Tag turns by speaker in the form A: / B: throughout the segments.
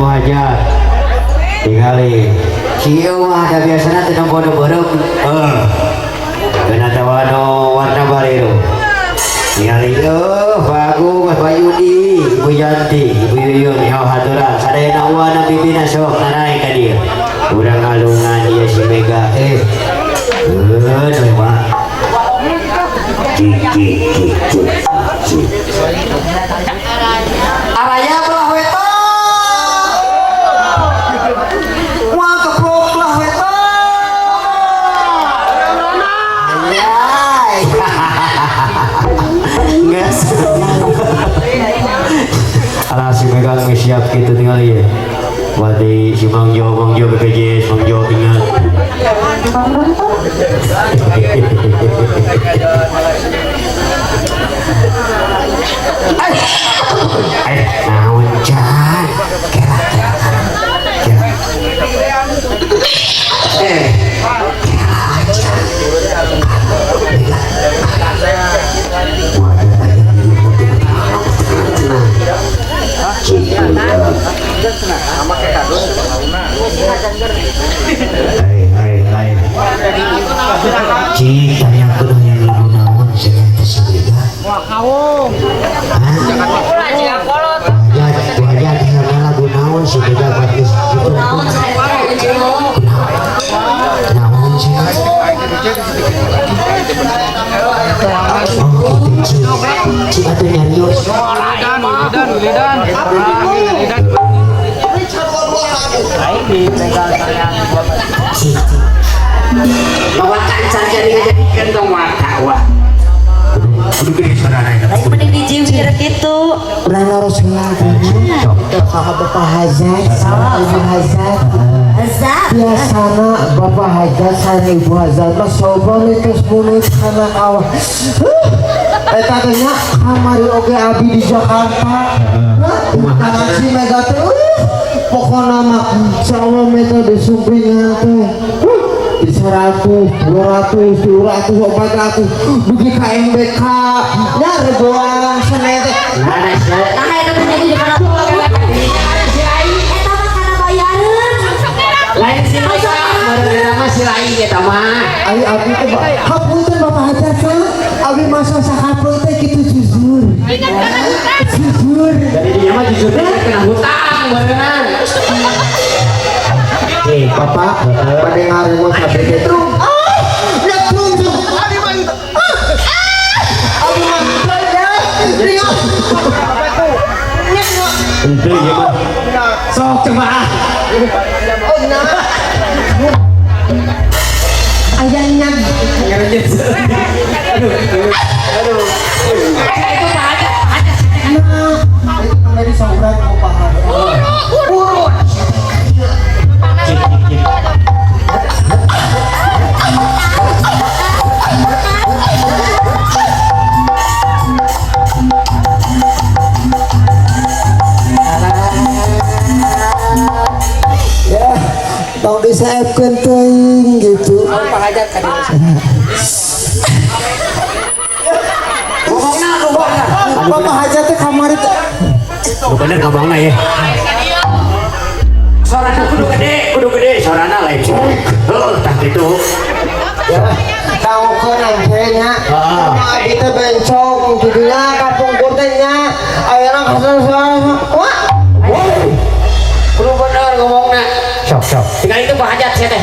A: Bu Hajat. Tingali. Kieu mah da biasana teu nempo nu beureum. Heuh. Kena tawano warna bariru. Tingali eueuh bagus Pak Yudi, Ibu Yanti, Ibu Yuyun, yo haturan. Sadayana uana bibina sok naraek ka dieu. Urang alungan ieu si Mega eh. Heuh, we mah. Cik cik cik cik cik.
B: Araya belah wetan. Wah keprok belah wetan.
A: Ayai. Geus. Alah si Mega geus siap kitu tinggal ieu. Wadi si Mang Jo, Mang Jo BPJS, Mang Jo tinggal. Eh, naon jan? Kela kela kela. Eh, kela aja. Mega. Waduh, aya Hai hai hai. Cik, tanya kudu yang lagu naon cenah teh si Mega. Hah? Wajah tinggal lagu naon si Mega buat geus gitu.
C: Naon saya teh?
A: Naon sih? Oh gitu Cik. Cik atuh nyarios. Cik, cik.
D: Bawa kancan jadi ngajadikeun tong waka wah.
A: Kudu gede suarana eta.
C: Lain mending dijiwir gitu.
B: Urang naros heula
A: Sok.
B: ka Bapak Hajat, sama Ibu Hajat.
C: Azab.
B: Biasana Bapak Hajat sareng Ibu Hajat mah soba terus mulut kana kawah. Eta teh nya kamari oge abi di Jakarta. Nah, si Mega teh pokona mah insyaallah metode sumpingan teh. Di 100, 200, 300, 400 dugi ka MBK nya reboan Senen teh.
D: Nah, sia.
C: Nah, eta teh jadi kana eta mah kana bayareun.
D: Lain si Mega, meureun mah si lain eta mah.
B: Ari abi teh hapunten Bapak Hajat sa abi masa sakapro teh kitu jujur. Jujur.
D: Jadi dia mah jujur teh kena hutang beunang.
A: Cik,
B: Bapak pada ngaremo sampai teh trung. Ah, nyetrum tuh. Abi mah itu. Ah, abi mah ya. Ringan.
A: Henteu ieu mah.
D: Sok coba ah.
B: Oh, nah. Ayahnya.
D: Aduh. Aduh. Itu Pak Hajat, Hajat.
B: Nah, itu kembali sobrat Bapak Hajat.
D: Urut.
A: Cik, cik, cik.
B: Ya, tong disaepkeun teuing gitu.
D: Pak Hajat ka dieu. Ngomongna ngomongna.
B: Bapak Hajat teh kamari teh
A: Lu bener ngomongna ya. Suarana kudu gede, suarana lain. Heuh, tah kitu.
B: Ya, dangukeun engke nya.
A: Heeh.
B: Abi teh bencong judulnya kapungkur teh nya. Ayeuna kasar wah.
D: Kudu bener ngomongna.
A: Sok, sok.
D: Tinggal itu Pak Hajat sia teh.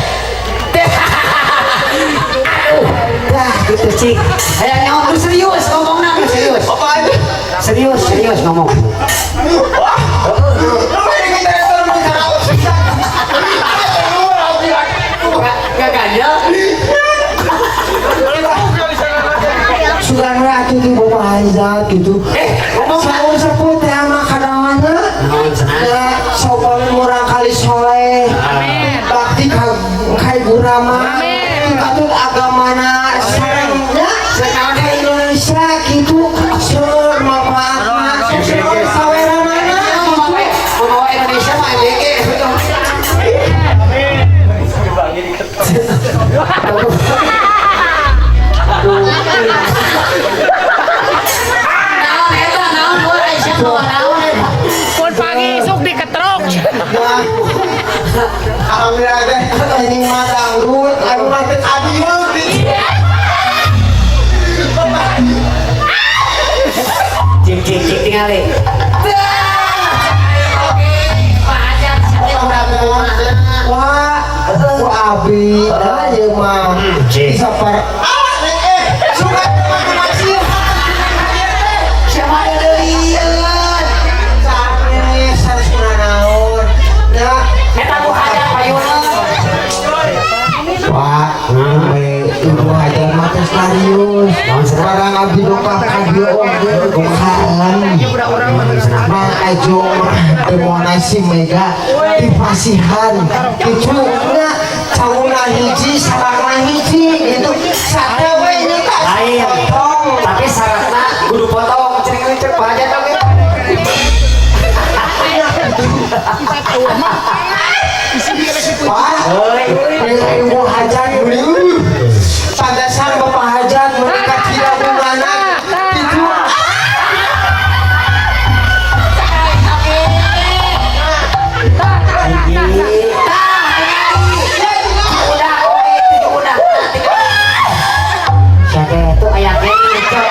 D: Aduh.
B: Dah
D: Gitu cik. Hayang nyawa kudu serius ngomongna kudu serius.
B: Bapak Hajat.
D: Serius, serius ngomong.
B: Wah.
D: Enggak ganjel.
B: Sugan we atuh ti Bapak Hajat gitu.
D: Eh, ngomong
B: Saur sepuh teh mah kadawanna.
D: Naon cenah?
B: Ya, sopon murang kali soleh. Bakti ka ka Ibu Rama. Katut agamana sareng nya ka Indonesia gitu. Seur manfaatna. Seur saweranana gitu.
D: Membawa Indonesia mah MBG. Naon
B: Alhamdulillah teh ini mah dangdut anu mah teh kadieu gitu.
A: Cik cik cik tingali.
B: Wah, ku abdi nah ieu mah
A: Cik.
B: bisa par suka teman-teman sih.
A: Siapa ada deui?
B: Sanes sanes naon. Nah,
D: Eta Bu Hajat payuna.
B: Wah, we Ibu Hajat mah teh serius. Barang abdi dongkap ka dieu oge kalem. Mang Ajo mah demona si Mega dipasihan kitu nya cauna hiji sarangna hiji gitu. Sate we nya tah.
A: Lain.
B: Potong.
A: Tapi syaratna kudu potong cering cek Pak Hajat oge.
B: Wah,
A: Heuy.
B: Ibu Hajat beli. Pantesan Bapak Hajat menikah tidak bungana gitu.
A: Udah, Siapa itu aya kene cok.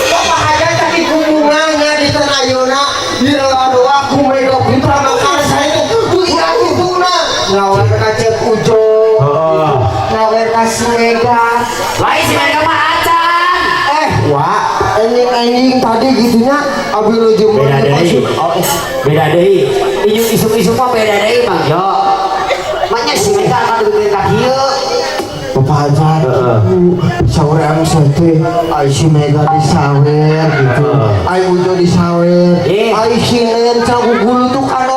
B: Bapak Hajat tapi hubungannya di Tenayona di doa ku Mega Putra Makarsa itu ku iya gituna ngawer ka Cek Ujo,
A: Heeh.
B: ngawer ka si Mega.
A: Lain si Mega mah acan.
B: Wah, ending-ending tadi gitunya abi nuju
A: Beda deui.
B: Oh,
A: Beda deui. Isuk-isuk mah beda deui Mang Jo. Maknya si Mega akan duit ka kieu.
B: Bapak Hajat sawer anu sate ai si Mega disawer gitu, ai Ujo disawer,
A: Eh.
B: ai si Nen cagugulu tuh kan